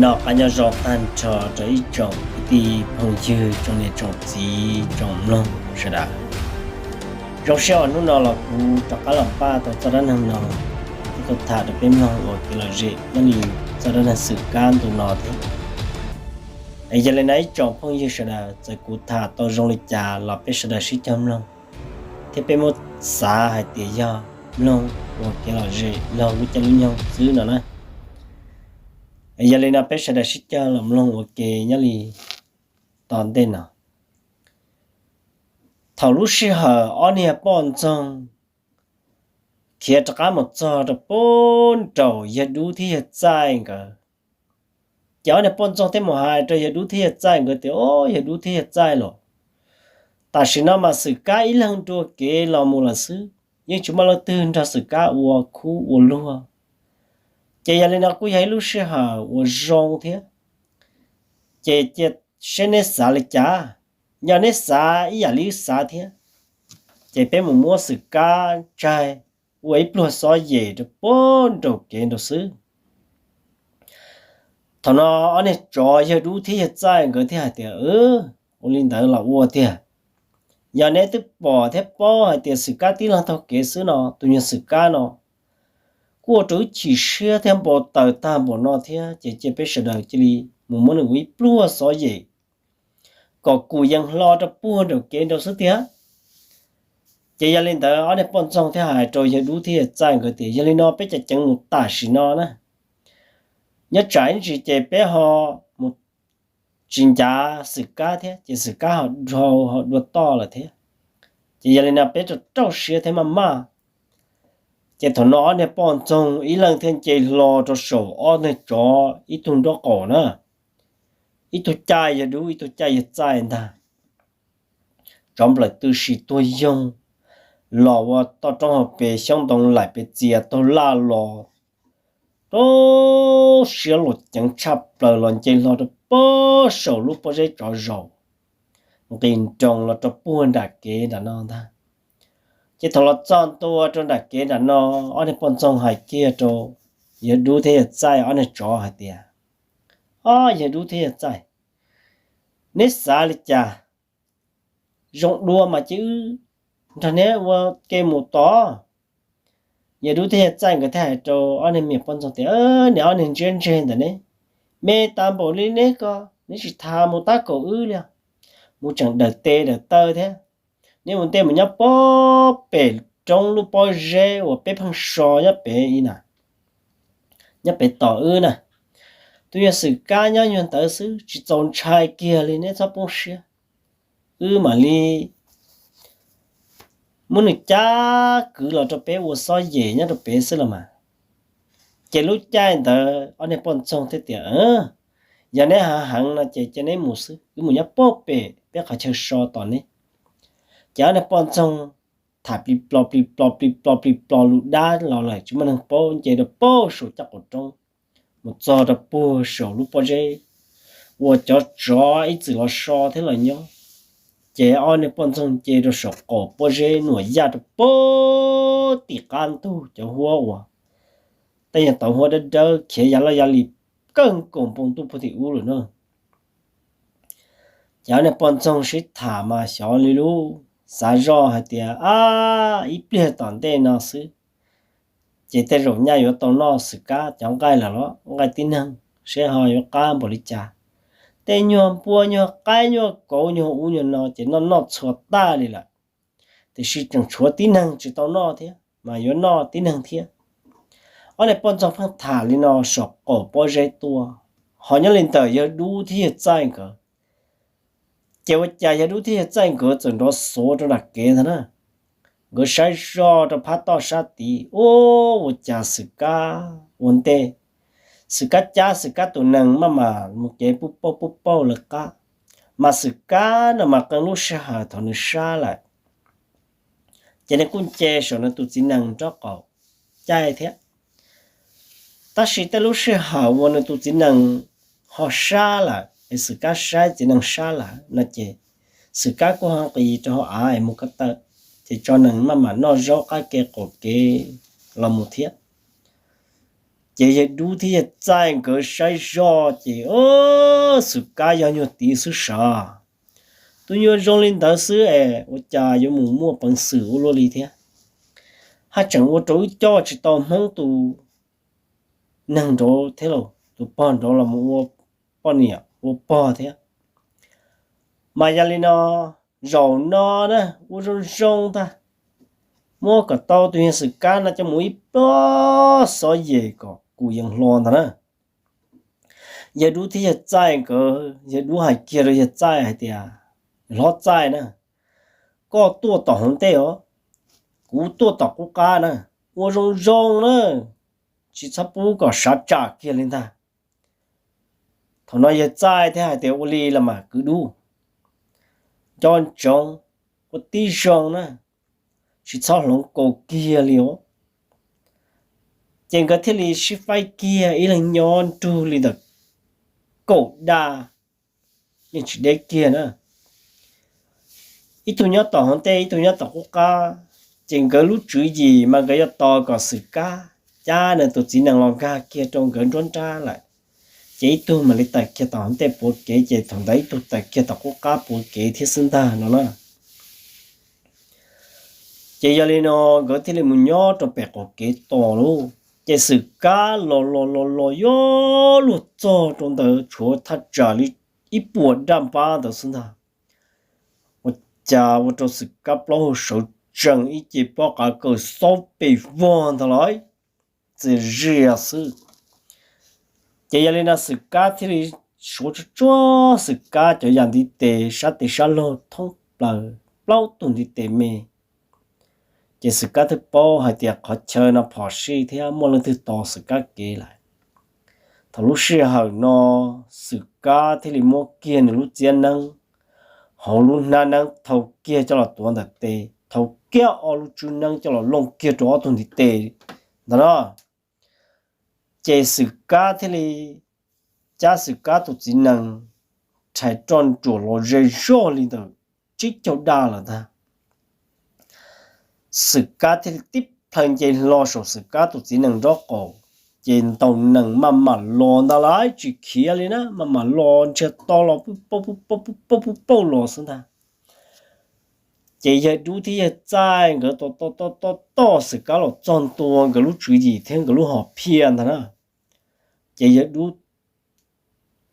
Nyob zoo tag nrho rau ib tsoom kwv tij phooj ywg, tsoom niam tsoom txiv tsoom mloog sawv daws. Zoo siab uas hnub no los kuv rov qab los npaj tau txoj dab neeg no, kuv tham rau peb mloog ua kev lom zem nyob li txoj dab neeg xwm kab ntu no thiab. Yog li no ib tsoom phooj ywg sawv daws, txawm kuv tham tau zoo li cas los peb sawv daws sib cog mloog, thiab peb muab xav hais tias yog mloog ua kev lom zem laug lub caij lub nyoog xwb no na. Yog li no peb sawv daws sib cog los mloog ua ke nyob li tom ntej no. Thaum lub sij hawm ob niag poj ntxoog khiav rov qab mus txog rau pem nraum yawg dub thiab yawg txaij nkawd, ces ob niag poj ntxoog thiaj mus hais rau yawg dub thiab yawg txaij nkawd tias, Au, yawg dub thiab yawg txaij los, tam sim no mas xwm kab ib leeg dua kev los mus lawm xwb, yeej tsis muaj leej twg nrog xwm kab ua khub ua luag. Ces yog li no kuj yog ib lub sij hawm uas zoo thiab, ces cia seb neb xav li cas. Yog neb xav ib yam li wb xav thiab, ces peb mus muab xwm kab tsaig ua ib pluag xob yem rau pem nraum kev nraud xwb. Thaum no ob niag tsov yawg dub thiab yawg txaij nkawd thiaj hais tias, Ua li ntawd los ua tiag. Yog neb twb pom thiab paub hais tias xwm kab tib leeg taug kev xwb no, tus nyuag xwm kab no kuj ua rau wb chim siab thiab npau taws tag npaum no thiab, ces cia peb sawv daws cia li mus muab nws ua ib pluag xob yem kom kuv yees hlo rau puag nraum kev nraud xwb tiag. Ces yog li ntawd ob niag poj ntxoog thiaj hais rau yawg dub thiab yawg txaij nkawd tias, Yog li no peb cov ceev mus tam sim no na, nyob tsam ib ntsis ces peb ho mus tsis ncav xwm kab thiab, ces xwm kab ho dhau ho dua toj lawm thiab. Ces yog li no peb rau rau siab thiab maj maj. Ces thaum no ob niag poj ntxoog ib leeg thiaj nce hlo rau saum ob niag tsov ib tug nraub qaum na, ib tug caij yawg dub ib tug caij yawg txaij ntag. Tsov nplawm tw sis tuag yoog los ua toj roob hauv pes, xyoob ntoo laim pes txias taug laj los rau siab luam ceev tshaj plaws los nce hlo rau pem saum lub pob zeb tsov zaum, nqis nroos los rau puag nram kev nram no ntag. Ces thaum los txog ntua rau nram kev nram no, ob niag poj ntxoog hais kiag rau yawg dub thiab yawg txaij ob niag tsov hais tias, Ob yawg dub thiab yawg txaij, neb xav li cas? Zoo dua mas cia wb nrog neb ua ke mus tod. Yawg dub thiab yawg txaij nkawd thiaj hais rau ob niag me poj ntxoog tias, Niam, ob niag ntsiab ntseg ntawm neb, me tas npaum li neb ko neb tsis tas mus tab kaum wb li, mus tseem daws tes daws taw thiab. Neb mus ntej mus nyob puag pem roob lub pob zeb uas peb pheej so nyob pem i na, nyob pem tos wb na. Tus yawg xwm kab nyob nyuag ntawd xwb tsis txaus ntshai kiag li, neb txhob poob siab. Wb mam li muab nws cab kwv los rau peb ua xob yem nyob rau pem xwb los mas. Ces lub caij ntawd ob niag poj ntxoog thiaj tias, Yog neb hav heev no ces cia neb mus xwb, wb mus nyob puag pem peb qhov chaw so tos neb. Ces ob niag poj ntxoog tham plig plo plig plo plig plo plig plo lus dab los lawm tsis muaj neeg paub, nce rau puag saum caj qaum roob, mus txog rau puag saum lub pob zeb uas cov tsov ib txwm los so thiab los nyob. Ces ob niag poj ntxoog nce rau saum qaum pob zeb nuam yaj rau puag tim qab ntug cov huab uas tej nyuag tauv huab dawb dawb khiav ya loj ya li kawg nkaus npoo ntuj puag tim ub lawm na. Ces ob niag poj ntxoog sib tham mas xyov li lub xav zoj hais tias, Ab, ib pliag tom ntej no xwb ces tej zaum nyaj yuav tau noj xwm kab cov nqaij lawm los nqaij tib neeg, seb ho yuav qab npaum li cas. Tej nyuag npua nyuag qaib nyuag kauv nyuag ub nyuag no ces noj noj txhua tag li lawm, tiam sis tseem tshuav tib neeg tsis tau noj thiab mas yuav noj tib neeg thiab. Ob niag poj ntxoog pheej tham li no saum qaum pob zeb tuaj, ho nyob li ntawm yawg dub thiab yawg txaij nkawd. Ces ua cas yawg dub thiab yawg txaij nkawd txawm nrov xuav rau nram kev ntag na. Nkawd saib zoj rau phab toj sab tid, ua, ua cas xwm kab ua ntej, xwm kab cab xwm kab tus nees maj mam mus kev puj pauj puj pauj lawv qab. Mas xwm kab no mas qee lub sij hawm thaum nws sab lawm ces nws kuj nce saum nws tus txiv nees nraub qaum caij thiab. Tab sis tej lub sij hawm uas nws tus txiv nees ho sab lawm es xwm kab saib txiv nees sab lawm no ces xwm kab kuj ho nqis rau hauv av es mus ko taw, ces tso nees maj mam noj zaub qab ke qaum kev los mus thiab. Ces yawg dub thiab yawg txaij nkawd saib zoj ces, Xwm Kab yog nyuag tid xwb sav, tus nyuag zoo li ntawd xwb es ua cas yuav mus muaj peev xwm ua luaj li thiab? Haj tseem ua rau wb coj tsis tau Hmoob tus neeg nraud thiab los tus pog nraud los mus ua poj niam ua pog thiab. Mas yog li no, zaum no na ua zoo zoo ntag, muab kom tau tus yawg Xwm Kab no coj mus ib pob xov yem kom kuv yees hlo ntag na. Yawg dub thiab yawg txaij nkawd, yawg dub hais kiag rau yawg txaij hais tias, Hlob txaij na, koj tuaj tom hauv ntej os, kuv tuaj tom qub qab na, ua zoo zoo na, tsis txhob pub kom sav tsam kiag li ntag. Thaum no yawg txaij thiaj hais tias, Ua li los mas kwv dub, nco ntsoov ua tib zoo na, tsis txhob hloov kaus kiag li os. Ces nkawd thiaj li sib faib kiag ib leeg nyob nrug li ntawm kaum daj, yeej tsis deb kiag na. Ib tug nyob tom hauv ntej ib tug nyob tom qub qab, ces nkawd lub tswv yim mas nkawd yuav tos kom Xwm Kab cab nws tus txiv nees los nkag kiag rau nkawd nruab nrab lawm, ces ib tug mam li tawm kiag tom hauv ntej puav kev, ces thaum ntawd ib tug tawm kiag tom qub qab puav kev thiab xwb ntag no na. Ces yog li no nkawd thiaj li mus nyob rau pem qaum kev tos lauj. Ces Xwm Kab los los los los yuav luag txog rau ntawd tshuav thaj tsam li ib puas daj npab ntawd xwb ntag. Ua cas ua rau Xwm Kab plaub hau sawv tsees ib ce pob qav kaws xaub pes vog ntag lauj, txias zias xwb. Ces yog li no Xwm Kab thiaj li suav tsuag tsuag Xwm Kab cov yam ntiv tes sab tes sab laug thoob plaws plaub tug ntiv tes me. Ces Xwm Kab twb paub hais tias qhov chaw no phom sij thiab muaj leej twg tos Xwm Kab kev lawm. Thaum lub sij hawm no Xwm Kab thiaj li muab kiag nws lub txiab neeb hauv lub hnab neeb thau kiag coj los tuav ntawm tes, thau kiag ob lub tswb neeb coj los looj kiag rau ob tug ntiv tes ntawd na. Ces Xwm Kab thiaj li cab Xwm Kab tus txiv nees rhais roj nruam los ze zog li ntawm tsib caug daj lawm ntag. Xwm Kab thiaj li tib plhaw nce hlo saum Xwm Kab tus txiv nees nraub qaum, ces ntaus nees maj mam los ntag lauj, tsis khiav li na, maj mam los ntsiag to los pub pauj pub pauj pub pauj pub pauj los xwb ntag. Ces yawg dub thiab yawg txaij nkawd toj toj toj toj Xwm Kab los txog ntua nkawd lub tswv yim thiab nkawd lub hom phiaj ntag na. Ces yawg dub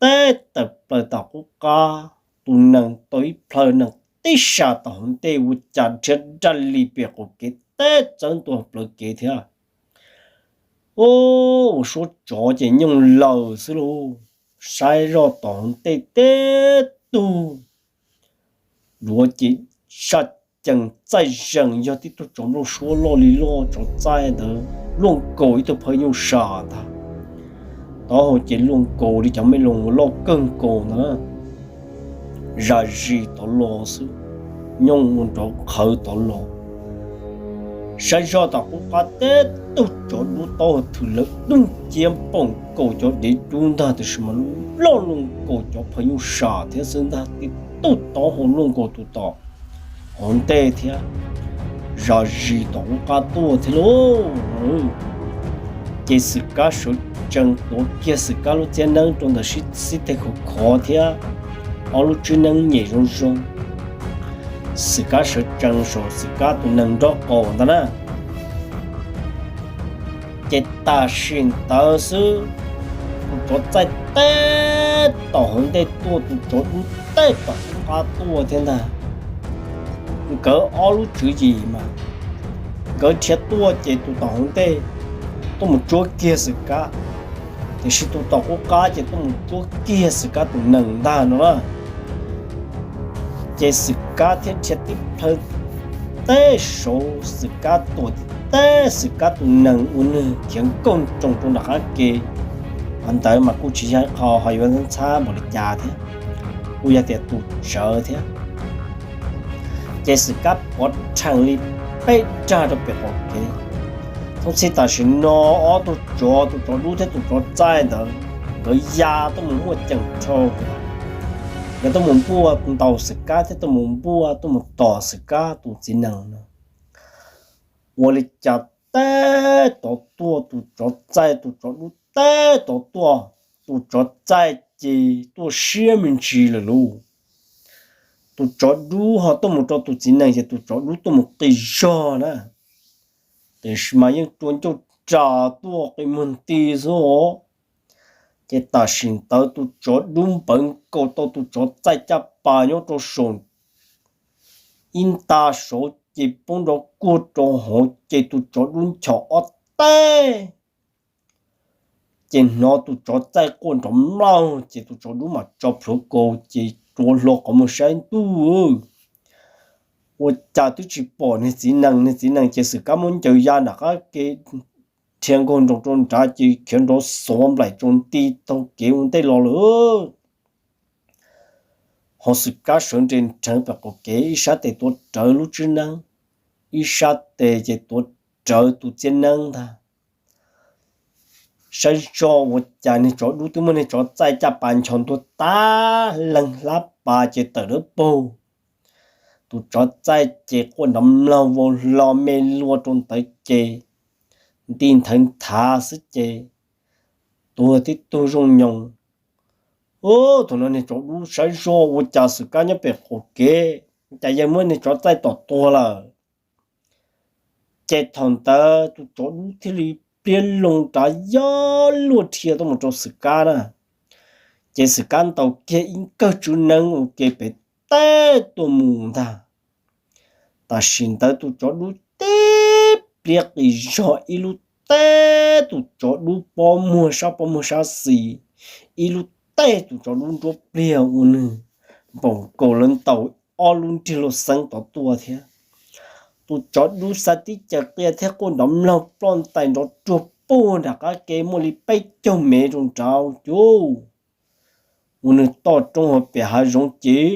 teb tawm plaws tom qub qab, tus nees tau ib plhaw nees tib sas tom hauv ntej ua cas nrhiav daj li pem qaum kev teb txawb ntua hauv plawv kev thiab. Ua suab tsov ces nyooj laws xwb lauj, saib zoj tom hauv ntej teb tug duav ces saj cees txaij zees yog tib tug tsov nplooj suab loj li loj tsov txaij ntawd luaj nkaus ib tug phaj nyuj sam ntag. Taub hau ces luaj nkaus li cov me loos uas loj kawg nkaus ntawd, zam zis tod los xwb, nyooj ua nrov qhawv tod los. Saib zoj tom qub qab teb tug tsov dub taub hau thwm lawv dub ciab npaum nkaus cov dev dub ntag, tiam sis mas loj luaj nkaus cov phaj nyuj sam thiab xwb ntag, tib tug taub hau luaj nkaus tus tom hauv ntej thiab, zam zis tom qub qab tuaj thiab lauj. Ces Xwm Kab sawv tsees tuav kiag Xwm Kab lub txiab neeb rau ntawm xib teg khov khov thiab ob lub tswb neeb nyem zoo zoo. Xwm Kab sawv tsees saum Xwm Kab tus nees nraub qaum ntag na. Ces tam sim ntawd xwb, tus tsov txaij teb tom hauv ntej tuaj, tus tsov dub teb tom qub qab tuaj thiab ntag. Nkawd ob lub tswv yim mas nkawd dhia tuaj ces tus tom hauv ntej tuaj mus tsuab kiag Xwm Kab, tiam sis tus tom qub qab ces tuaj mus tsuab kiag Xwm Kab tus nees ntag no na. Ces Xwm Kab thiaj dhia tib plhaw teb saud, Xwm Kab tuam tib teb Xwm Kab tus nees ua nwg khiav nkauj nroos rau nram qab ke. Qhov ntawd mas kuj tsis yog qho ho yuav ntxhab npaum li cas thiab, kuj yog tias tus tsawv thiab. Ces Xwm Kab pov rhees li peb rag rau pem qaum kev. Thooj txhij tam sim no ob tug tsov, tus tsov dub thiab tus tsov txaij ntawd, nkawd ya tuaj mus muaj ceem rhau, nkawd tuaj mus npuaj ntaus Xwm Kab thiab tuaj mus npuaj tuaj mus tom Xwm Kab tus txiv nees no. Ua li cas teb tod tuaj, tus tsov txaij tus tsov dub teb tod tuaj. Tus tsov txaij ces tuaj siab me ntsis lawm lauj. Tus tsov dub ho tuaj mus rau tus txiv nees ces tus tsov dub tuaj mus qis zog na, tiam sis mas yeej rua ncauj ras tuaj qis muag nti xwb os. Ces tam sim ntawd tus tsov dub npawv nkaus tau tus tsov txaij caj pas nyob rau saum ib nta saud ces poob nrov kuag rau hauv ces tus tsov dub nchos ob teg, ces hnov tus tsov txaij quaj nrov mlaug ces tus tsov dub mam tso plhuav kaus ces rua hlo qhov muag saib ntuj, ua cas twb tsis pom niag txiv nees. Niag txiv nees ces Xwm Kab muab ncaws ya nram qab ke, dhia nkaug nroos rau nrad ces khiav nrov xuav nplaim tsaus nti taug kev ua ntej los lawm. Ho Xwm Kab sawv nres nrheev pem qaum kev, ib sab tes tuav rawv lub tswb neeb, ib sab tes ces tuav rawv tus txiab neeb ntag. Saib zoj ua cas niag tsov dub twb muab niag tsov txaij caj pas nchos ntua tag leeg hlab pas ces tawm dawb paug. Tus tsov txaij ces quaj nrov mlaug vau hlo me lua rau ntawd ces nti nthawv nthav xwb ces tuag tib tug zoo nyoos. Ub, thaum no niag tsov dub saib zoj ua cas Xwm Kab nyob pem qaum kev, cas yawg muab niag tsov txaij tom tuag lawm. Ces thaum ntawd tus tsov dub thiaj li pliab loo rov yog luaj dhia tuaj mus rau Xwm Kab na. Ces Xwm Kab ntaus kiag ib nkawg tswb neeb ua ke pem teb tuaj mus ntag. Tam sim ntawd tus tsov dub tib pliag qis zog ib lub teb, tus tsov dub pob muag sab pob muag sab xis, ib lub teb tus tsov dub nruab pliag ua nws npaum nkaus lawv ntaus ob lub nrig luj xeeb tod tuaj thiab. Tus tsov dub xav tib caws qia thiab quaj nrov mlaug ploj ntais nrov ruag puag nram qab ke muaj li peb caug mev rau nrad cuj, ua nws toj roob hauv pem hav zoov ces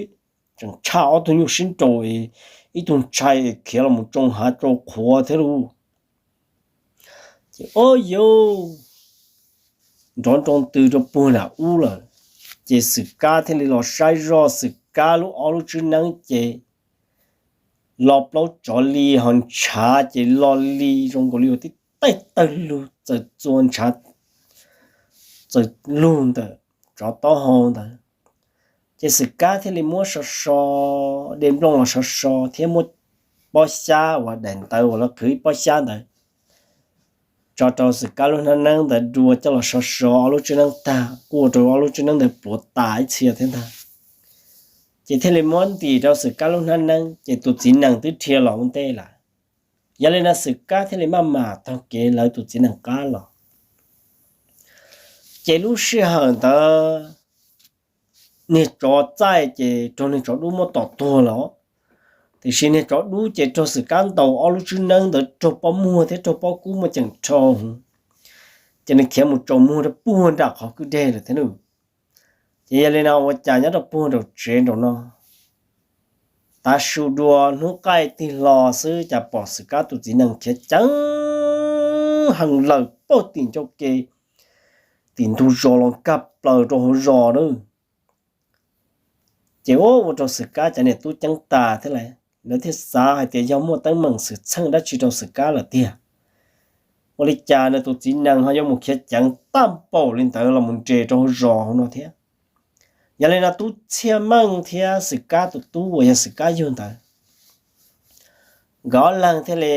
tseem tshaj ob tug nyuj sib nraus, ib tug ntshai es khiav los mus tsoo hav tsoo qhuav thiab lauj. Ces ob yau nrov nroo ntws rau puag nram ub lawm. Ces Xwm Kab thiaj li los saib zoj, Xwm Kab lub ob lub tswb neeb ces lo plaub tsov li ho ntshav ces lo li zoo nkaus li ua tib teg tawg lug txawm txua ntshav txawm lug ntawm tsov taub hau ntawd. Ces Xwm Kab thiaj li muab so so, de nplooj los so so thiab muab pob xyab uas daim ntawv uas lawv qhwv ib pob xyab ntawd tso rau Xwm Kab lub hnab neeb ntawd dua coj los so so ob lub tswb neeb tag, kuaj rau ob lub tswb neeb ntawd pluav tas ib txhia thiab ntag. Ces thiaj li muab ntim rau Xwm Kab lub hnab neeb ces tus txiv nees twb dhia los ua ntej lawm. Yog li no Xwm Kab thiaj li maj mam taug kev lawv tus txiv nees qab los. Ces lub sij hawm ntawd niag tsov txaij ces raug niag tsov dub muab tom tuag lawm, tiam sis niag tsov dub ces raug Xwm Kab ntaus ob lub tswb neeb ntawd raug pob muag thiab raug pob kub muaj ceem rhau, ces nws khiav mus tsaus muag rau puag nram qhov kwj deg lawm thiab nawb. Ces yog li no ua cas nyob rau puag nraum tsev nraum no, tav su dua hnub qaij tig hlo xwb cas pom Xwm Kab tus txiv nees khiav ceev heev lawm puag tim ncauj ke, tim ntug zos los nkag plaws rau hauv zos lawm. Ces ua rau Xwm Kab cov niam tub ceeb tas thiab lawv thiaj xav hais tias yog muaj teeb meem xwm txheej dab tsi rau Xwm Kab lawm tiag. Ua li cas nws tus txiv nees ho yuav mus khiav ceev tag npaum li ntawd los mus nres rau hauv zos hauv no thiab. Yog li no Tub Txhiaj Meej thiab Xwm Kab tus tub uas yog Xwm Kab yug ntawd, nkawd ob leeg thiaj li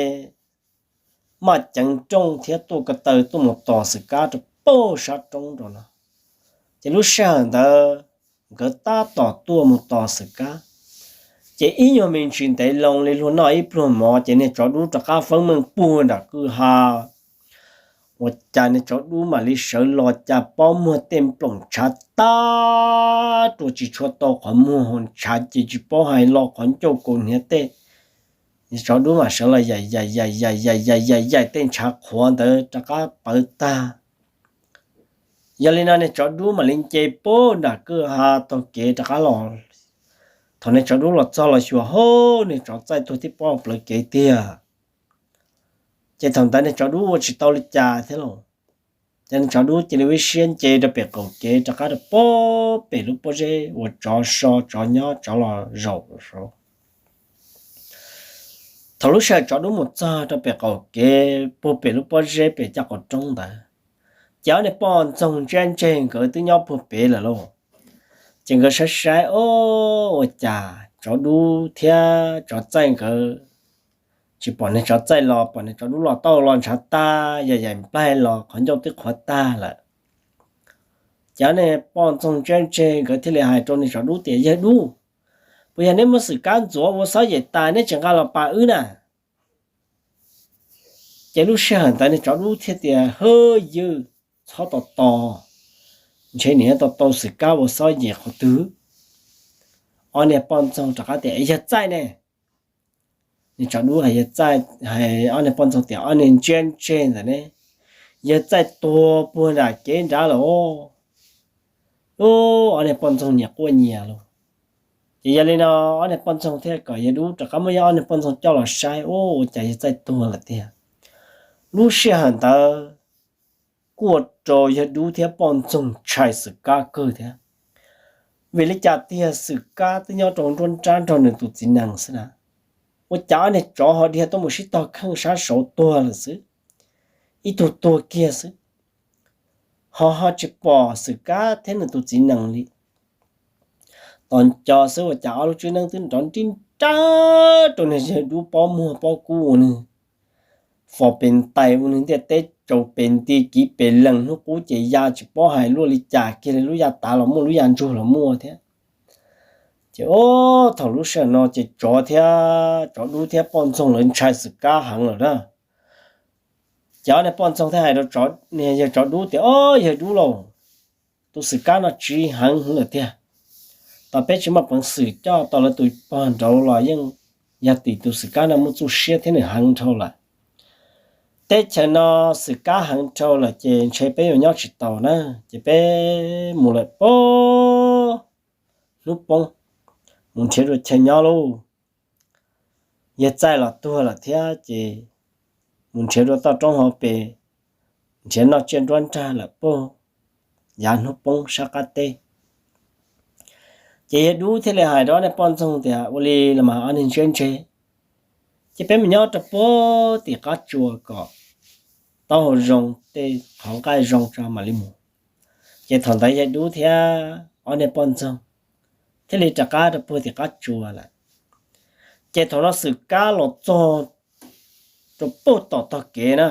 maj ceev nrooj thiab tuaj ko taw tuaj mus tos Xwm Kab rau puag sab roob rau no. Ces lub sij hawm ntawd nkawd tab tom tuaj mus tos Xwm Kab, ces ib nyuag me ntsis ntev loo li luag noj ib pluag mov ces niag tsov dub rov qab feeb meej puag nram kwj ha. Ua cas niag tsov dub mam li sawv los cas pob muag tej nploom ntshav tag rua tsis tshua tau qhov muag ho ntshav ces tsis paub hais los qhov ncauj kaus hniav tej. Niag tsov dub mam sawv los yaim yaim yaim yaim yaim yaim yaim yaim tej ntshav qhuav ntawd rov qab pawv tag. Yog li no niag tsov dub mam li nce puag nram kwj ha taug kev rov qab los. Thaum niag tsov dub los txog los xyuas hov niag tsov txaij tuag tib pob plawv kev tiag. Ces thaum ntawd niag tsov dub ua tsis tau li cas thiab los, ces niag tsov dub cia li ua ib siab nce rau pem qaum kev rov qab rau puag pem lub pob zeb uas tsov so tsov nyob tsov los zaum saud. Thaum lub sij hawm tsov dub mus txog rau pem qaum kev puag pem lub pob zeb pem caj qaum roob ntawd, ces ob niag poj ntxoog ntsiab ntseg nkawd twb nyob puag pem lawm lauj. Ces nkawd saib saib, o, ua cas tsov dub thiab tsov txaij nkawd tsis pom niag tsov txaij los, pom niag tsov dub los tau los ntshav tag, yam yaim nplaig los qhov ncauj twb qhuav tag lawm. Ces ob niag poj ntxoog ntsiab ntseg nkawd thiaj li hais rau niag tsov dub tias, Yawg dub, puas yog neb muab xwm kab ntxuav ua xob yem tas neb tsis nqa los pas wb na? Ces lub sij hawm ntawd niag tsov dub thiaj tias, Hwb, ywg, txhob tos tos, ntshe nim no tau tau xwm kab ua xob yem qhov twg. Ob niag poj ntxoog rov qab tias, Yawg txaij ne? Niag tsov dub hais yawg txaij, hais ob niag poj ntxoog tias, Ob niag ntsiab ntseg ntawm ne, yawg txaij tuag puag nram kev nrad lawm os. Ub, ob niag poj ntxoog nyias quaj nyias lauj. Ces yog li no, ob niag poj ntxoog thiaj kom yawg dub rov qab muab ob niag poj ntxoog coj los saib, ub, ua cas yawg txaij tuag lawm tiag. Lub sij hawm ntawd kuj ua rau yawg dub thiab poj ntxoog ntshai xwm kab kawg thiab. Vim li cas tiag, xwm kab twb nyob rau nruab nrab nrog nws tus txiv nees xwb na, ua cas ob niag tsov ho dhia tuaj mus sib tog kheej sab saud tuag lawm xwb, ib tug tuag kiag xwb, ho ho tsis pom xwm kab thiab nws tus txiv nees li. Tos nco xwb ua cas ob lub tswb neeb twb nrov nrib nrab rau niag yawg dub pob muag pob kub ua nws fos pes ntais ua nws ntiaj teb tsaus pes nti kiv pes lees, hnub qub ces ya tsis paub hais luaj li cas kiag li, lub ya tav los muaj, lub ya ntsug los muaj thiab. Ces o, thaum lub sij hawm no ces tsov thiab, tsov dub thiab poj ntxoog lawv ntshai xwm kab heev lawm na. Ces ob niag poj ntxoog thiaj hais rau yawg tsov dub tias, O, yawg dub lauj, tus xwm kab no tsiv heev lawm tiag. Tos peb tsis muaj peev xwm coj tau lawv tus pog nraud los yeej yog tim tus xwm kab no muaj txuj siab thiab nws heev dhau lawm. Teb chaws no xwm kab heev dhau lawm ces ntshe peb yuav nyob tsis tau na, ces peb mus lawm pab hnub poob, mus nrhiav dua chaw nyob lauj. Yawg txaij los tuag lawm thiab ces mus nrhiav dua toj roob hauv pes, nrhiav noj tsiaj nruab nrag lawm pab yav hnub poob sab qab teb. Ces yawg dub thiaj li hais rau ob niag poj ntxoog tias, Ua li los mas ob niag ntsiab ntseg, ces peb mus nyob rau puag tim qab tsua kom taub hau zoo, tej qhov nqaij zoo tso mam li mus. Ces thaum ntawd yawg dub thiab ob niag poj ntxoog thiaj li rov qab rau puag tim qab tsua lawm. Ces thaum no xwm kab los txog rau puag tom tog kev na,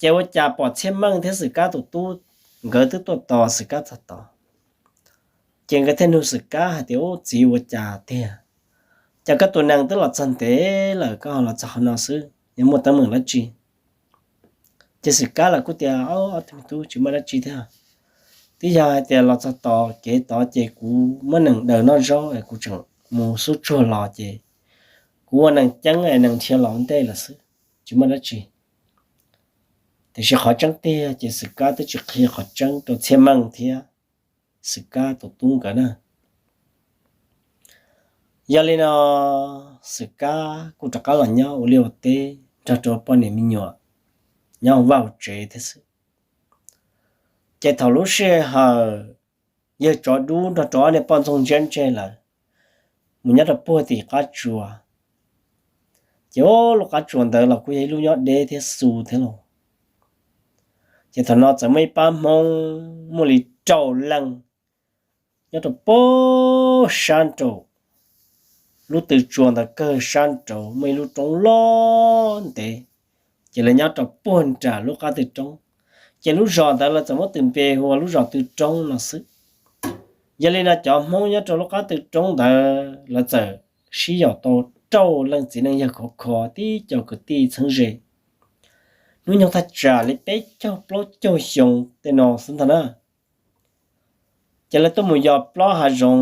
ces ua cas pom Txhiaj Meej thiab xwm kab tus tub nkawd twb tuaj tos xwm kab txog tod. Ces nkawd thiaj nug xwm kab hais tias, Ub, txiv, ua cas tiag? Cas koj tus nees twb los txog ntev lawm koj ho los txog qhov no xwb, yog muaj teeb meem dab tsi? Ces xwm kab los kuj tias, Ob tug me tub, tsis muaj dab tsi thiab. Twb yog hais tias los txog tod kev tod ces kuv muab nees daws noj zaub es kuv tseem mus xub tsuag los ces kuv ua nees ceeb es nees dhia los ua ntej lawm xwb, tsis muaj dab tsi. Tiam sis qhov tseeb tiag ces xwm kab twb tsis qhia qhov tseeb rau Txhiaj Meej thiab xwm kab tus tub nkawd na. Yog li no, xwm kab kuj rov qab los nyob ua liaj ua teb nrog rau poj niam me nyuam nyob vaj tsev thiab xwb. Ces thaum lub sij hawm yawg tsov dub nrog rau ob niag poj ntxoog ntsiab ntseg lawm, mus nyob rau puag tim qab tsua. Ces lub qab tsua ntawd los kuj yog ib lub nyob deb thiab xu thiab lauj. Ces thaum no txawm muaj ib pab Hmoob muaj li rau leej nyob rau puag sab nraum lub tw tsua ntawd kawg sab nraud muaj ib lub roob loj ntev, ces lawv nyob rau puag nram lub qab tw roob. Ces lub zos ntawd lawv txawm muab tis npe hu ua lub zos tw roob no xwb. Yog li no cov Hmoob nyob rau lub qab tw roob ntawd lawv txawm sib yaum tau rau leej txiv neej yawg khov kho tib co kwv tij txheeb ze. Hnub nyoog thaj tsam li peb caug plaub caug xyoo tej no xwb ntag na. Ces lawv tuaj mus yos plob hav zoov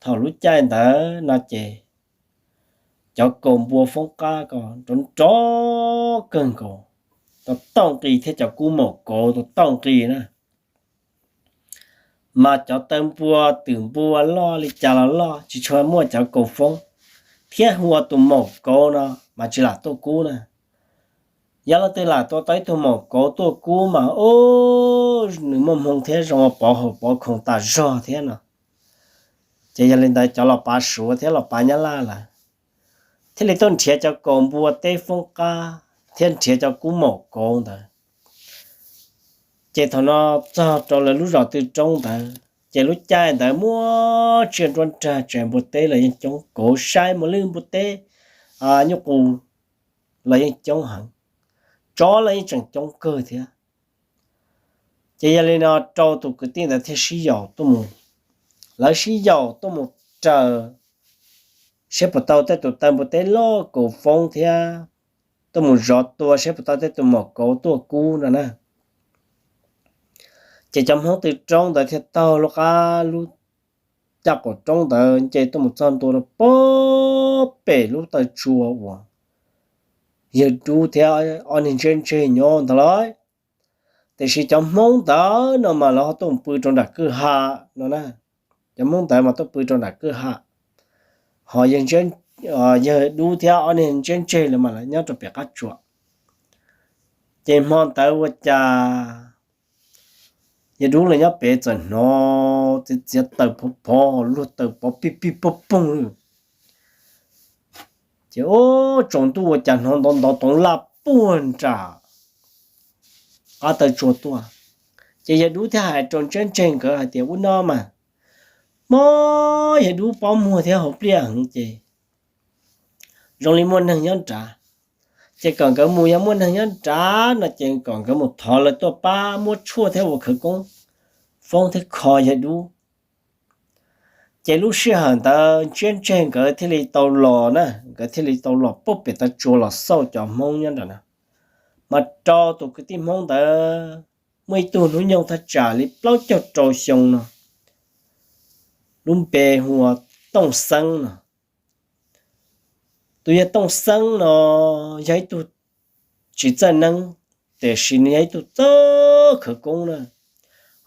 thaum lub caij ntawd no ces cov kaus npua foob qab ko nrov nrov kawg nkaus, tau tauj nqi thiab cov kub maum kauv tau tauj nqi na. Mas cov taw npua twm npua loj li cas los loj tsis tshua muaj cov kaus foob, thiab hu ua tus maum kauv no mas tsis lam tuaj kub na. Yog leej twg lam tua tau ib tug maum kauv tuaj kub mas ub, nws muaj hmoo thiab zoo ua pov haum pov khoom tas zog thiab no. Ces yog li ntawd cov los pav Suav thiab los pav Nyab Laj lawm, thiaj li tuaj nrhiav cov kaus npua teb foob qab thiab nrhiav cov kub maum kauv ntawd. Ces thaum no txog rau lawv lub zos tw roob ntawd, ces lub caij ntawd muaj tsiaj nruab nrag tsav npua teb los yeej coob, kauv saib mus lwj npua teb, nyuj qus los yeej coob heev, tsov los yeej tseem coob kawg thiab. Ces yog li no rau tus kwv tij ntawd thiaj sib yaum tuaj mus, lawv sib yaum tuaj mus raws seb puas tau tej tus taw npua teb loj kaus foob thiab tuaj mus zov tua seb puas tau tej tus maum kauv tuaj kub no na. Ces cov Hmoob tw roob ntawd thiaj taug lub qab lub caj qaum roob ntawd nce tuaj mus txog ntua rau pem lub taw tsua uas yawg dub thiab ob niag ntsej ntseg nyob ntag lauj. Tiam sis cov Hmoob ntawd no mas lawv ho tuaj pw rau nram kwj ha no na. Cov Hmoob ntawd mas tuaj pw rau nram kwj ha, ho yawg dub thiab ob niag ntsej ntseg lawv mas lawv nyob rau pem qab tsua. Ces hmo ntawd ua cas yawg dub lawv nyob pem txawm hnov txiav txiav taws phov phov, luag taws pov pij pij pog poog li. Ces ua tsaus ntuj ua cas hnov ntov ntov toov laj puag nram qab taw tsua tuaj. Ces yawg dub thiaj hais rau ntsej ntseg nkawd hais tias ua no mas, mob yawg dub pob muag thiab hauv pliaj heev ces zoo li muaj neeg nyob nrad. Ces kom nkawd mus, yog muaj neeg nyob nrad no ces kom nkawd mus thov lawv tuaj pab muab tshuaj thiab ua khawv koob foob thiab kho yawg dub. Ces lub sij hawm ntawd ntsej ntseg nkawd thiaj li tau los na, nkawd thiaj li tau los pem taw tsua los xauj cov Hmoob nyob nram na. Mas rau tus kwv tij Hmoob ntawd muaj ib tug hnub nyoog thaj tsam li plaub caug rau xyoo no, lub npe hu ua Tooj Xeeb no. Tus yawg Tooj Xeeb no yog ib tug tsis txawj neeb, tiam sis nws yog ib tug txawj khawv koob na,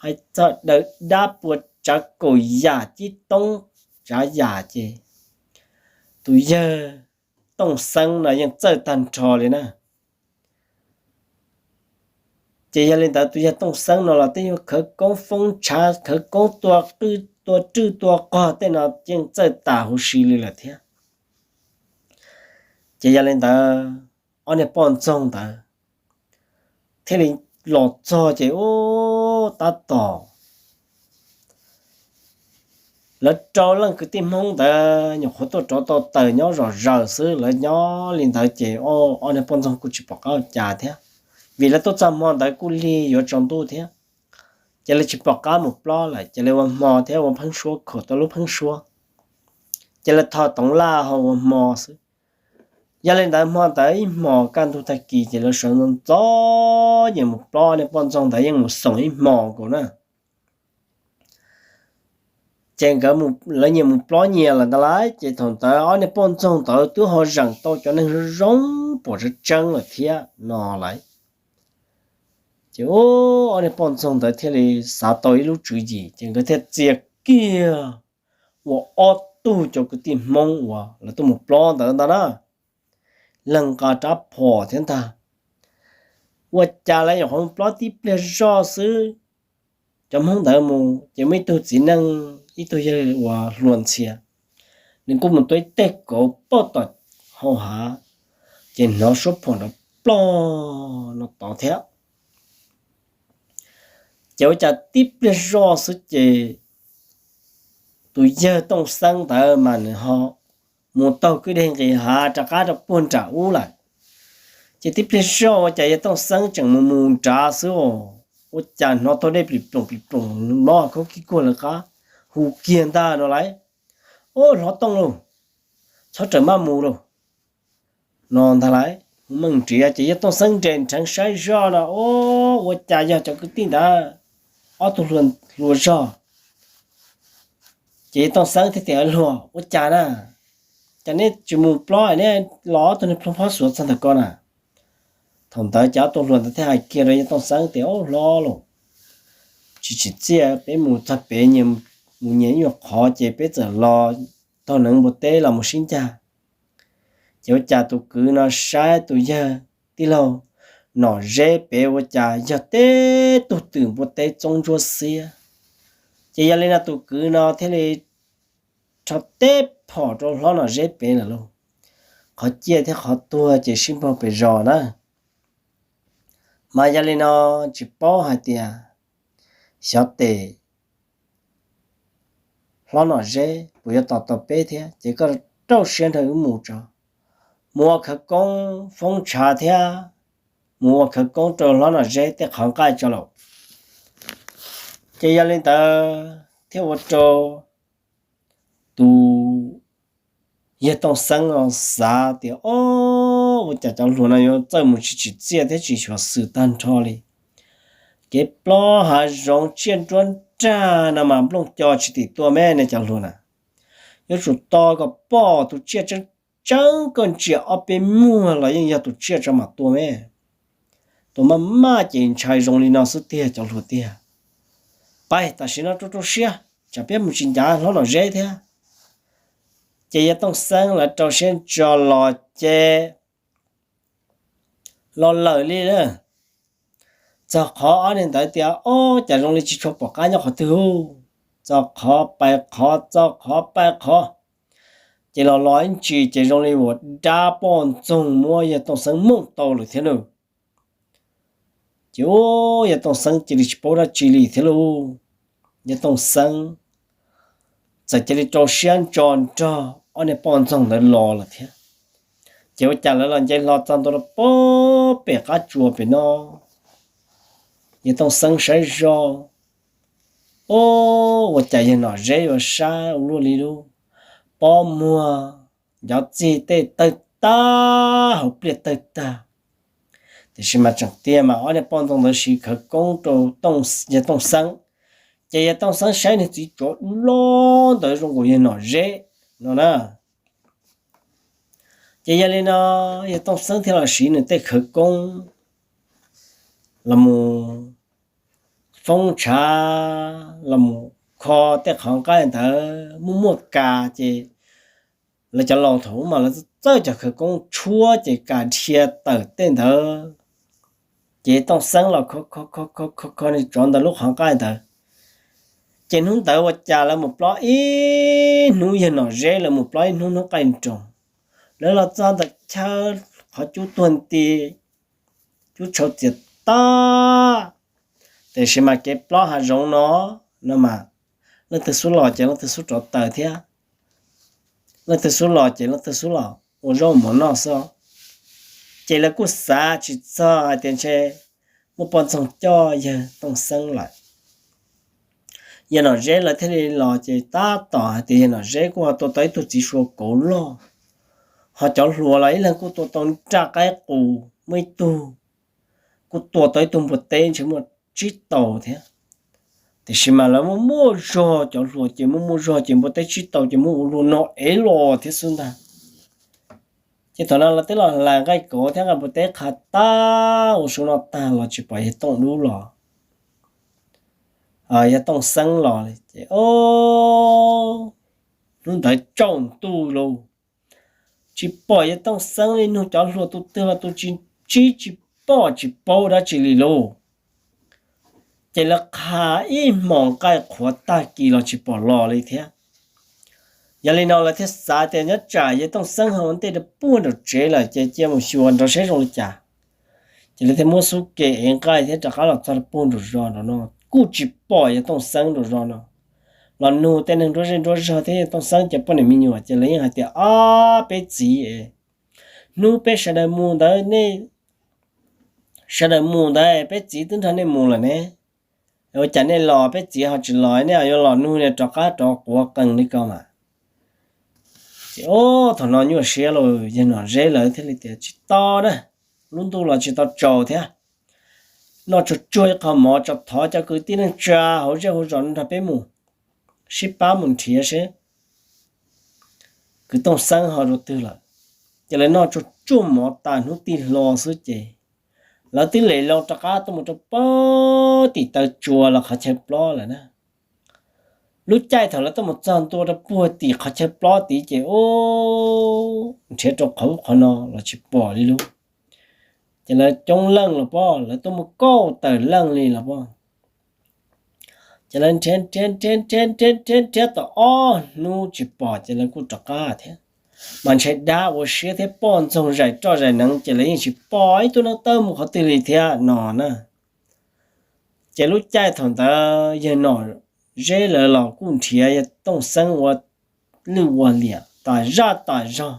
hais txog daws dab pua tsav kaum yam cib toob tsav yam ces tus yawg Tooj Xeeb no yeej txawj tag nrho li na. Ces yog li ntawd tus yawg Tooj Xeeb no los tej yam khawv koob foob tshav, khawv koob tua qwj tua rwj tua qog tej no yeej txawj tas huv si li lawm thiab. Ces yog li ntawd ob niag poj ntxoog ntawd thiaj li los txog ces ua tab tom lawv rau leej kwv tij Hmoob ntawd nyuam qhuav tuaj rov tau taws nyob zom zaws xwb, lawv nyob li ntawd ces ob niag poj ntxoog kuj tsis pom qab ua cas thiab, vim lawv tuaj txog hmo ntawd kuj lig yuav tsaus ntuj thiab. Ces lawv tsis pom qab mus plob lawm ces lawv ua hmo thiab ua pheeb suab, khuam tau lub pheeb suab, ces lawv tho toov laj ho ua hmo xwb. Yog li ntawd hmo ntawd ib hmos kaj ntug tag kis ces lawv sawv ntxov ntxov nyias mus plob, niag poj ntxoog ntawd yeej mus xoom ib hmos nkaus na. Ces nkawd, lawv nyias mus plob nyias lawm ntag lauj, ces thaum ntawd ob niag poj ntxoog ntawd twb ho zeem tau cov neeg zoo pom tseeb tseeb lawm thiab no lauj. Ces ob niag poj ntxoog ntawd thiaj li xav tau ib lub tswv yim ces nkawd thiaj txia kiag ua ob tug cov kwv tij Hmoob uas lawv tuaj mus plob ntawd ntag na, leeg nqa rab phom thiab ntag. Ua cas lawv nyuam qhuav mus plob tib pliag zoj xwb, cov Hmoob ntawd mus ces muaj ib tug txiv neej, ib tug yawg uas hluas ntxhias, nws kuj mus tua ib teg kauv poj tom hau hav, ces hnov suab phom nrov ploj no tod thiab. Ces ua cas tib pliag zoj xwb ces tus yawg Tooj Xeeb ntawd mas nws ho mus taug kwj deg nqis hav rov qab rau puag nram ub lawm. Ces tib pliag zoj ua cas yawg Tooj Xeeb tseem mus mus nrad xwb, ua cas hnov taug dej plim ploom plim ploom, mob khaub kij kuag lawv qab, hu kiag ntag no lauj, Ub, hlob Tooj lauj, txhob rawm maj mus lauj, no ntag lauj. Hu meej nrhiav ces yawg Tooj Xeeb nres nrheev saib zoj no, ub, ua cas yog cov kwv tij ntawd ob tug hluas zog. Ces yawg Tooj Xeeb thiaj tias, Luag, ua cas na? Cas neb tsis mus plob, neb los ob tug niag plhob phob xuav txog ntawm ko na? Thaum ntawd ces ob tug hluas ntawd thiaj hais kiag rau yawg Tooj Xeeb tias, Ub, hlob lauj, tsis tsim txiaj, peb mus txog pem, mus nyias ib nyuag qhov ces peb txawm los taug neev npua teb los mus sib ncag. Ces ua cas tus kwv no saib tus yawg tij laug Nom Zeb pem ua cas yog teb tug twm npua teb txoob ntsuab xiab. Ces yog li no tus kwv no thiaj li rho teb phom rau hlob Nom Zeb pem lawm lauj. qhov ciaj thiab qhov tuag ces sib npaug pes zos na. Mas yog li no tsis paub hais tias xyov tes hlob Nom Zeb puas yuav tos tau peb thiab, ces koj rau siab nrog wb mus tso, mus ua khawv koob foob ntshav thiab mus ua khawv koob rau hlob Nom Zeb tej qhov nqaij tso lawm. Ces yog li ntawd thiaj ua rau tus yawg Tooj Xeeb xav tias, o, ua cas cov hluas no yuav txawj mus tsis tsim txiaj thiab tsis xyuam xim tag nrho li. Kev plob hav zoov tsiaj nruab nrag no mas nplooj co tsis tim tua me ne cov hluas na. Yuav tsum tos kom pom tus tsiaj tseeb tseeb koj ntsia ob peb muag los yeej yog tus tsiaj tso mam tua me. Tus maj maj ces ntshai zoo li no xwb tiag cov hluas tiag. Pais tam sim no rau rau siab, tsam peb mus tsis ncav hlob Nom Zeb thiab. Ces yawg Tooj Xeeb lawv rau siab ntso los ces los lawm li lawm. Txog qhov ob niag ntawd tias, o, cas zoo li tsis tshua pom qab nyob qhov twg. Txog qhov pais qhov, txog qhov pais qhov, ces los los ib ntsis ces zoo li uas dab poj ntxoog muab yawg Tooj Xeeb mooj tau lawm thiab na. Ces yawg Tooj Xeeb cia li tsis paub dab tsi li thiab lauj. Yawg Tooj Xeeb txawm cia li rau siab ntso nrog ob niag poj ntxoog ntawd los lawm thiab. Ces ua cas lawv los nce hlo txog ntua rau pem qab tsua pem no, yawg Tooj Xeeb saib zoj, o, ua cas yawg Nom Zeb yuav saib ua luaj li lub pob muag, ncov txig tej tawg tag, hauv pliaj tawg tag. Tiam sis mas tseem tiag mas ob niag poj ntxoog ntawd siv khawv koob rau yawg Tooj Xeeb, ces yawg Tooj Xeeb saib niag txiv tsov loj ntawd zoo nkaus yawg Nom Zeb no na. Ces yog li no yawg Tooj Xeeb thiaj los siv nws tej khawv koob los mus foob ntshav, los mus kho tej qhov nqaij ntawd muaj muaj kas ces lawv cov laus thaum ub mas lawv txawj cov khawv koob tshuab ces kas dhia tawm tej ntawd. Ces Tooj Xeeb los kho kho kho kho kho niag tsov ntawd lub qhov nqaij ntawd. Ces hnub ntawd ua cas lawv mus plob ib hnub, yawg Nom Zeb lawv mus plob ib hnub hnub qaij nroos. Lawv los txog ntawm chaw qhov cub tuag nti, cub tshauv txias tag. Tiam sis mas kev plob hav zoov no, no mas leej twg xub los ces leej twg xub rov taws thiab, leej twg xub los ces leej twg xub los ua zaub mov noj xwb. Ces lawv kuj xav tsis txog hais tias ntshe muaj poj ntxoog coj yawg Tooj Xeeb lawm. Yawg Nom Zeb lawv thiaj li los ces tab tom hais tias yawg Nom Zeb kuj ho tua tau ib tug txiv sua kauv loj, ho cov hluas los ib leeg kuj tua tau nraj qaib qus, muaj ib tug kuj tua tau ib tug npua teb ntshe muaj tsib tau thiab. Tiam sis mas lawv muaj muaj zog, cov hluas ces muaj muaj zog ces npua teb tsib tau ces muab ua luag no ev los thiab xwb ntag. Ces thaum no lawv twb los hla nqaij kauv thiab nqaij npua teb qha tag ua su no tag los tsis pom yawg Tooj Dub los, yawg Tooj Xeeb los li ces, o, hnub ntawd tsaus ntuj lauj, tsis pom yawg Tooj Xeeb li, nug cov hluas tus twg los tus tsis ntsib, tsis pom tsis paub dab tsi li lauj. Ces lawv qha ib hmos nqaij qhuav tag kis los tsis pom los li thiab. Yog li no lawv thiaj xav tias nyob tsam yawg Tooj Xeeb ho ua ntej rau puag nraum tsev lawm ces cia mus xyuas nrov seb zoo li cas. Ces lawv thiaj muab xub ke ev nqaij thiab rov qab los txog rau puag nraum zos nraum no kuj tsis pom yawg Tooj Xeeb nraum zos no. Los nug tej neeg nruab zej nruab zog thiab yawg Tooj Xeeb cov poj niam me nyuam ces lawv yeej hais tias, ob, peb txiv, hnub peb sawv daws mus ntawd, nej sawv daws mus ntawd peb txiv twb nrog nej mus lawm ne. Ua cas nej los peb txiv ho tsis los, nej yuav los nug nws rov qab rov quav qees li ko mas. Ces, o, thaum no nyuaj siab los yawg Nom Zeb lawv thiaj li tias tsis tau na, lub ntuj los tsis tau tsaus thiab. Noj tsuag tsuag ib qho mov tso thov cov kwv tij neej tsa hauv zej hauv zos nrog peb mus sib pab mus nrhiav seb kwv Tooj Xeeb ho rau twg lawm. Ces lawv noj tsuag tsuag mov tas hnub tij hlo xwb ces lawv twb li loo rov qab tuaj mus rau puag tim taw tsua los qhov chaw plob lawm na. Lub caij thaum lawv tuaj mus txog ntua rau puag tim qhov chaw plob tid ces, o, nrhiav rau qhov ub qhov no los tsis pom li lauj. Ces lawv coob leej los pob, lawv tuaj mus kauj tawm leej li los pob. Ces lawv nrhiav nrhiav nrhiav nrhiav nrhiav nrhiav nrhiav tau ob hnub tsis pom ces lawv kuj rov qab thiab. mas ntshe dab ua siab thiab poj ntxoog zais roj zais neev ces lawv yeej tsis pom ib tug neev tawb mus qhov twg li thiab no na. Ces lub caij thaum ntawd yawg Nom Zeb lawv los kuj nrhiav yawg Tooj Xeeb ua lwj ua liam tas zaj tas zog.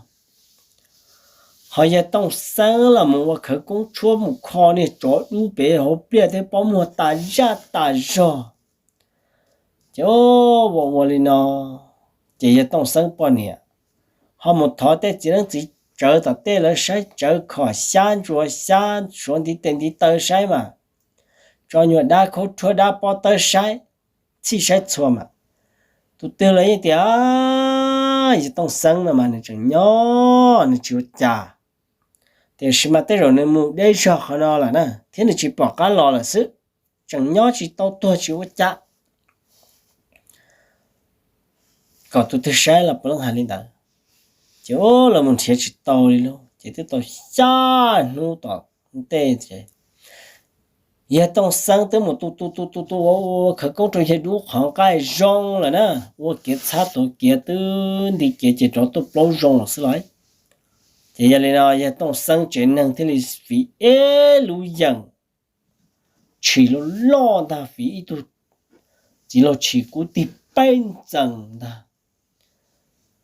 Ho yawg Tooj Xeeb los mus ua khawv koob tshuab mus kho niag tsov dub pem hauv pliaj thiab pob muag tas zaj tas zog. Ces ua ua li no, ces yawg Tooj Xeeb poj niam ho mus thov tej txiv neeb txiv tsawv tom tej lawv saib tsawv khom xyab ntsuas xyab suav ntiv tes ntiv taw saib mas, tso nyuag dab khaub rhuab dab pob tawb saib, txhij saib txhua mas, tus twg los yeej tias yawg Tooj Xeeb no mas nws tseem nyob nws tsis ua cas. Tiam sis mas tej zaum nws mus deb zog qhov no lawm na thiab nws tsis pom qab los lawm xwb, tseem nyob tsis tau tuag tsis ua cas. Kom tus twg saib los puav leej hais li ntawd. Ces lawv mus nrhiav tsis tau li lauj, ces twb tau xya hnub tom ntej ces yawg Tooj Xeeb twb mus tu tu tu tu tu ua ua khawv koob rau yawg dub qhov nqaij zoo lawm na, ua kev txhab tuav kev twb nti kev ces rov tuaj plaub zoo lawm xwb lauj. Ces yog li no yawg Tooj Xeeb tsev neeg thiaj li fiv ib lub yeem tshis loj loj ntag, fiv ib tug txiv laug tshis kub tig peb ntxees ntag.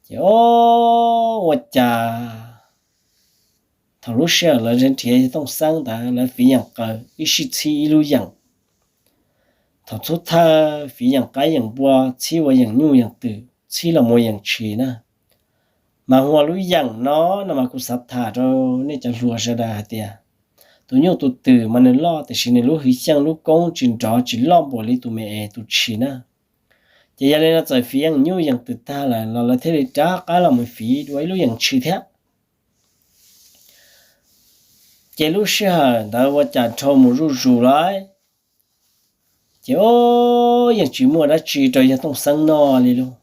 Ces ua cas thaum lub sij hawm lawv nrhiav yawg Tooj Xeeb ntawd lawv fiv yeem qaws ib sij txhib ib lub yeem. Thaum txhub thawj fiv yeem qaib yeem npua, txhib ua yeem nyuj yeem twm, txhib los mus yeem tshis na. Mas hu ua lub yeem no no mas kuv xav tham rau nej cov hluas sawv daws hais tias tus nyuj tus twm mas nws loj tiam sis nws lub hwj xyeej lub koob tsis nrov tsis loj npaum li tus me es tus tshis na. Ces yog li no txawm fiv yeem nyuj yeem twm tag lawm los lawv thiaj li rov qab los mus fiv dua ib lub yeem tshis thiab. Ces lub sij hawm ntawd ua cas dhau mus zuj zus lawm, ces yeej tsis muaj dab tsi rau yawg Tooj Xeeb noj li lauj.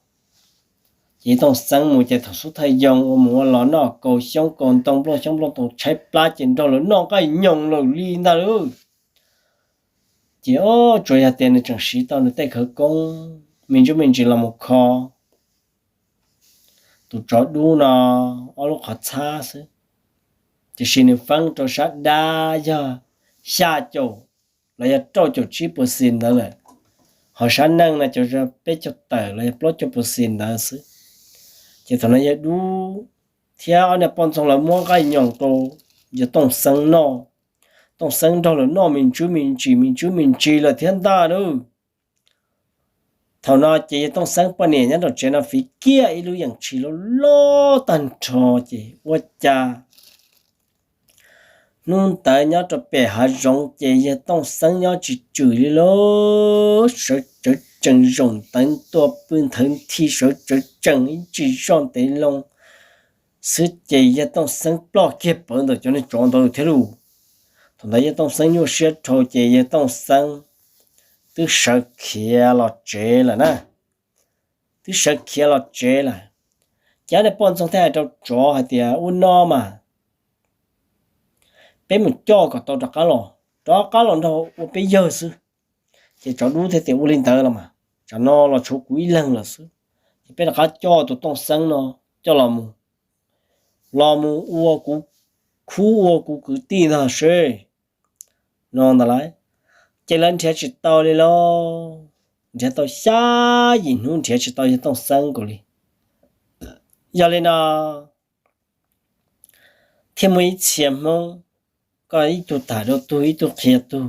Ces yawg Tooj Xeeb mus ces thaum xub thawj yoo ua mus ua los noj kaus xyoob kaus ntoo nplooj xyoob nplooj ntoo tshaib plab ces nrog lawv noj nqaij nyoos lawm li ntag lauj. Ces tsuas yog tias nws tseem siv tau nws tej khawv koob me ntsuj me ntsis los mus kho tus tsov dub no ob lub qhov txhab xwb, tiam sis nws feeb rau sab dab yog xya caum los yog rau caum tsib puas xis ntawd lawm, ho sab neej no cov peb caug tawm los yog plaub caug puas xis ntawd xwb. Ces thaum no yawg dub thiab ob niag poj ntxoog lawv muab nqaij nyoos rau yawg Tooj Xeeb noj. Tooj Xeeb nrog lawv noj me ntsuj me ntsis me ntsuj me ntsis lawm thiab ntag lauj. Thaum no ces yawg Tooj Xeeb poj niam nyob nraum tsev no fiv kiag ib lub yeem tshis loj loj tag nrho ces ua cas hnub ntawd nyob rau pem hav zoov ces yawg Tooj Xeeb nyob tsis tswm li lauj, sawv tsawv tsees zaum ntawv ntua pw nthawv nthi sawv tsawv tsees ib tsig zoj ntev loo xwb ces yawg Tooj Xeeb ploj kiag pawv ntawm cov niag tsov ntawd thiab lauj. Thaum ntawd yawg Tooj Xeeb nyuaj siab dhau ces yawg Tooj Xeeb twb sawv khiav los tsev lawm na. Twb sawv khiav los tsev lawm. Ces ob niag poj ntxoog thiaj hais rau tsov hais tias ua no mas peb mus coj kom tau rov qab los, rov qab los nrog ua peb yawg xwb. Ces tsov dub thiaj tias ua li ntawd los mas tsam no los tshuav kuv ib leeg lawm xwb, ces peb rov qab coj tus Tooj Xeeb no coj los mus, los mus ua kuv khub ua kuv kwv tij ntag seb no ntag lauj. Ces lawv nrhiav tsis tau li lauj, nrhiav tau xya yim hnub nrhiav tsis tau yawg Tooj Xeeb nkaus li. Yog li no thiaj muaj ib txhia Hmoob, koj ib tug tham rau tug ib tug qhia tug,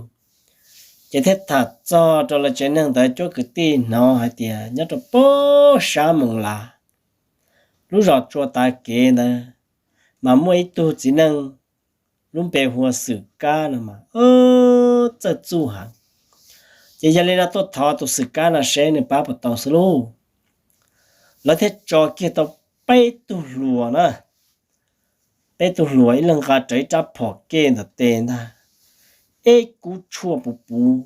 ces thiaj tham txog rau lawv tsev neeg ntawd cuab kwv tij hnov hais tias nyob rau pem sab Moos Lav, lub zos Tsua Tav Kev ntawd, mas muaj ib tug txiv neej lub npe hu ua Xwm Kab no mas txawj txuj heev. Ces yog li no tuaj thov tus Xwm Kab no seb nws pab puas tau xwb lauj. Lawv thiaj tso kiag tau peb tug hluas na, peb tug hluas ib leeg nqa rawv ib rab phom kev ntawm tes ntag, eb kub tshuaj puv puv,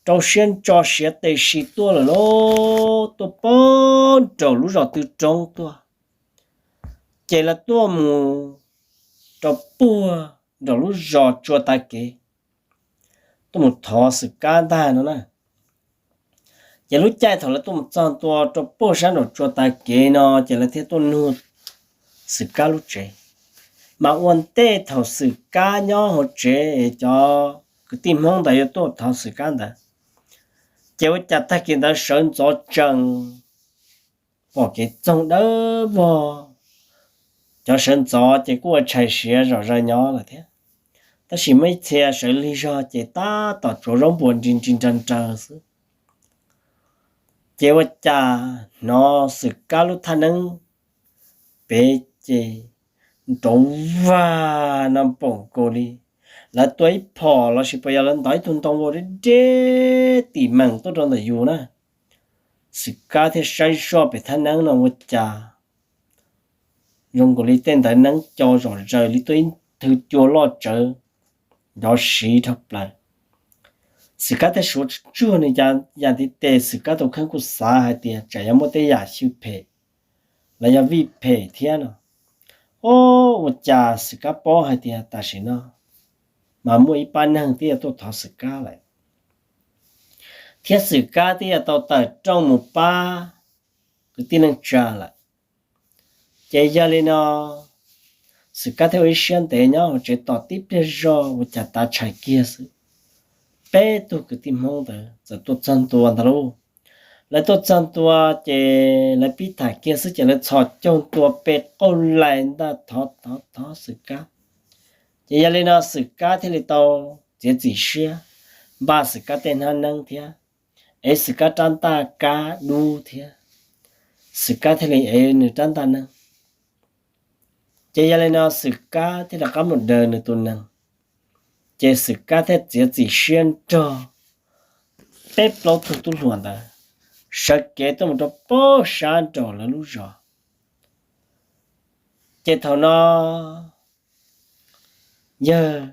rau siab ntso siav tes si tuaj lawm lauj, tuaj pem nraum lub zos Tw Roob tuaj. Ces lawv tuaj mus rau puag nraum lub zos Tsua Tav Kev, tuaj mus thov Xwm Kab ntag no na. Ces lub caij thaum lawv tuaj mus txog ntua rau puag sab nraum Tsua Tav Kev no ces lawv thiaj tuaj nug Xwm Kab lub tsev. Mas ua ntej thaum Xwm Kab nyob hauv tsev es cov kwv tij Hmoob ntawd yuav tuaj thov Xwm Kab ntawd, ces ua cas tag kis ntawd sawv ntxov tsees pom kev txoog dawb vog. Cov sawv ntxov ces kuj ua tshais siav zom zaws nyob lawm thiab, tab sis muaj ib txhia sawv lig zog ces tab tom tsuav zaub npuas nris nris nraws nraws xwb. Ces ua cas hnov Xwm Kab lub thaj neeb pem ces nrov vag no npaum nkaus li lawv tua ib phom los sis puas yog lawv ntov ib tug ntoo vau deb deb tim meem tuaj rau ntawm yus na. Xwm Kab thiaj saib zoj pem thaj neeb no ua cas zoo nkaus li tej ntawd neeb co zom zaws li tuaj ib thwv cua loj tsawv nrov siv dhau plaws. Xwm Kab thiaj suav tsuag nws ya ntiv tes, Xwm Kab tus kheej kuj xav hais tias tsam yog muaj tej yam xyw phem los yog vij phem thiab no. Ua cas Xwm Kab paub hais tias tam sim no mas muaj ib pab neeg twb yuav tuaj thov Xwm Kab lawm, thiab Xwm Kab twb yuav tau tawm rooj mus pab kwv tij neej tsa lawm. Ces yog li no, Xwm Kab thiaj ua ib siab ntev nyob hauv tsev tos tib pliag zog ua cas tav tshais kiag xwb, peb tug kwv tij Hmoob ntawd txawm tuaj txog ntua ntag lauj. Lawv tuaj txog ntua ces lawv pib tham kiag xwb ces lawv txhos caug ntua pe qauj lais ntaj thov thov thov Xwm Kab. Ces yog li no Xwm Kab thiaj li tau txiav txim siab npaj Xwm Kab tej hnab neeb thiab, ev Xwm Kab rab ntaj kab dub thiab, Xwm Kab thiaj li ev nws rab ntaj neeb. Ces yog li no Xwm Kab thiaj rov qab mus daws nws tus nees, ces Xwm Kab thiaj txiav txim siab nrog peb plaub tug tub hluas ntawd sawv kev tuaj mus rau pem sab nraum lawv lub zos. Ces thaum no yawg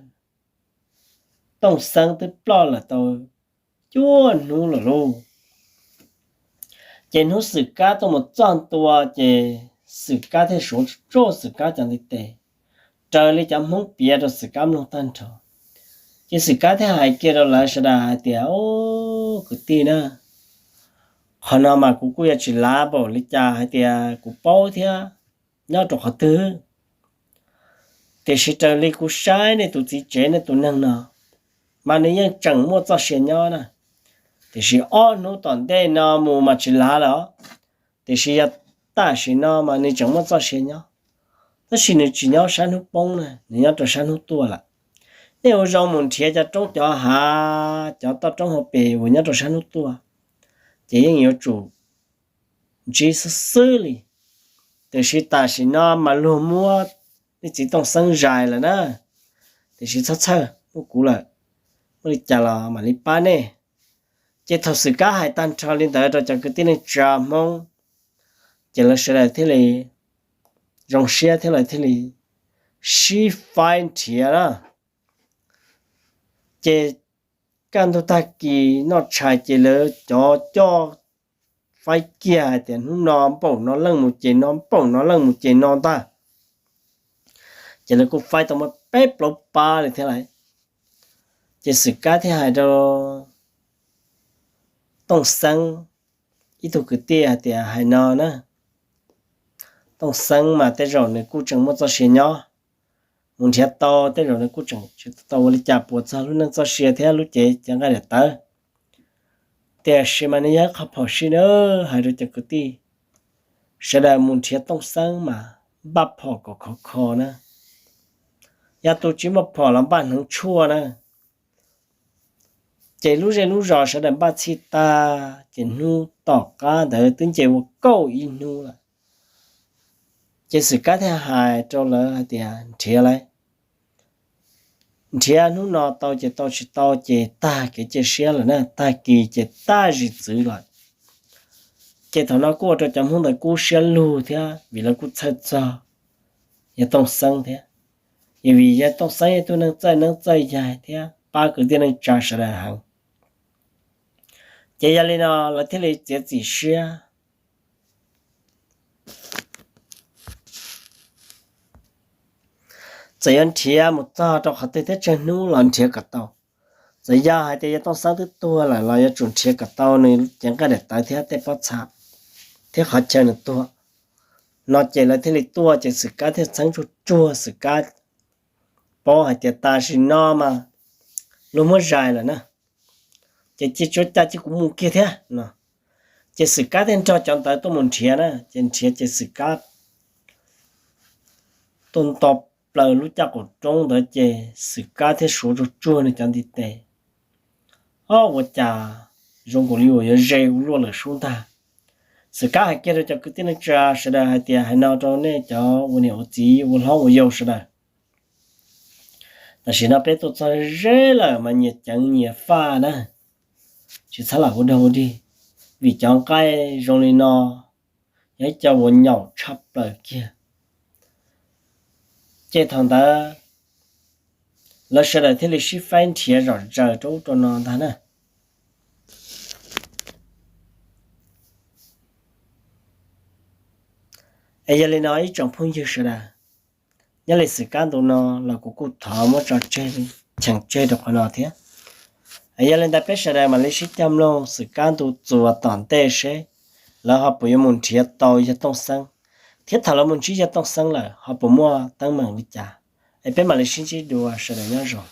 Tooj Xeeb twb ploj lawm tau cuaj hnub lawm lauj. Ces hnub Xwm Kab tuaj mus txog ntua ces Xwm Kab thiaj suav tsuag Xwm Kab cov ntiv tes, raws li cov Hmoob piav rau Xwm Kab mloog tag nrho. Ces Xwm Kab thiaj hais kiag rau lawv sawv daws hais tias, Au, kwv tij na, qhov no mas kuv kuj yuav tsis lav npaum li cas hais tias kuv paub thiab nyob rau qhov twg. Tiam sis raws li kuv saib nej tus txiv tsev nej tus neeg no mas nws yeej tseem muaj txoj sia nyob na. Tiam sis ob hnub tom ntej no mus mas tsis lav lawm os. Tiam sis yog tam sim no mas nws tseem muaj txoj sia nyob, tab sis nws tsis nyob sab hnub poob na, nws nyob rau sab hnub tuaj lawm. Nej ua zoo mus nrhiav cov roob cov hav, cov toj roob hauv pes uas nyob rau sab hnub tuaj, ces yeej yuav tsum ntsib xwb xwb li. Tiam sis tam sim no mas luag muab nej txiv Tooj Xeeb zais lawm na. Tiam sis txhob txhawj, muaj kuv lawm, muaj li cas los mam li pab nej. Ces thaum Xwm Kab hais tag nrho li ntawd rau cov kwv tij neej tsa Hmoob, ces lawv sawv daws thiaj li zoo siab thiab lawv thiaj li sib faib nrhiav na. Ces kaj ntug tag kis noj tshais ces lawv cov coj faib kiag hais tias hnub no npaum no leej mus ces no, npaum no leej mus ces no ntag. Ces lawv kuj faib tau muaj peb plaub pab li thiab lawm. Ces Xwm Kab thiaj hais rau Tooj Xeeb ib tug kwv tij hais tias, Hais no na, Tooj Xeeb mas tej zaum nws kuj tseem muaj txoj sia nyob, mus nrhiav tau tej zaum nws kuj tseem tsis tau ua li cas puas txog lub neej txoj sia thiab lub cev cev nqaij daim tawv. Tiam sis mas nws yog ib qho phom sij na, hais rau cov kwv tij sawv daws mus nrhiav Tooj Xeeb mas npaj phom kom khov kho na. Yog tus tsis muaj phom los npaj hneev tshuaj na. Ces lub zej lub zos sawv daws npaj txhij tag ces hnub tom qab ntawd twb nce ua kaum ib hnub lawm. Ces Xwm Kab thiaj hais rau lawv hais tias, Nrhiav lauj, nrhiav hnub no tau ces tau, tsis tau ces tag kev cia siab lawm na, tag kis ces tag zim txwv lawm. Ces thaum no kuj ua rau cov Hmoob ntawd kub siab lug thiab vim lawv kuj txhawj txog yawg Tooj Xeeb thiab, vim yawg Tooj Xeeb yog ib tug neeg txawj neeb txawj yaig thiab pab kwv tij neej tsa sawv daws heev. Ces yog li no lawv thiaj li txiav txim siab, txawm yuav nrhiav mus txog rau qhov twg thiab tsawg hnub los nrhiav kom tau. Txawm yog hais tias yawg Tooj Xeeb twb tuag lawm los yuav tsum nrhiav kom tau nws cev nqaij daim tawv thiab tej pob txha thiab qhov chaw nws tuag. No ces lawv thiaj li tuaj ces Xwm Kab thiaj txheeb tsuag tsuag, Xwm Kab paub hais tias tam sim no mas luag muab zais lawm na, ces cia tsuav cas cia kuv mus kiag thiab no. Ces Xwm Kab thiaj nrog cov ntawd tuaj mus nrhiav na, ces nrhiav ces Xwm Kab tuaj nto plaws lub caj qaum roob ntawd ces Xwm Kab thiaj suav tsuag tsuag nws cov ntiv tes. Ob, ua cas zoo nkaus li uas yuav ze ua luaj lawm sub ntag. Xwm Kab hais kiag rau cov kwv tij neej tsa sawv daws hais tias hais no rau nej cov ua niam ua txiv ua hlob ua yau sawv daws, tam sim no peb tuaj txog ze lawm mas nyias ceev nyias faj na, tsis txhob lam ua dog ua dig, vim cov nqaij zoo li no yog ib co uas nyaum tshaj plaws kiag. Ces thaum ntawd lawv sawv daws thiaj li sib faib nrhiav zom zaws rau ub rau no ntag na. Es yog li no ib tsoom phooj ywg sawv daws, nyob li Xwm Kab ntu no los kuv kuj thov muab tso tseg, cheem tseg rau qhov no thiab. Es yog li ntawd peb sawv daws mam li sib cog mloog Xwm Kab ntu txuas tom ntej seb lawv ho puas yuav mus nrhiav tau yawg Tooj Xeeb, thiab thaum lawv mus ntsib yawg Tooj Xeeb lawm ho puas muaj teeb meem li cas. Es peb mam li sib ntsib dua, sawv daws nyob zoo.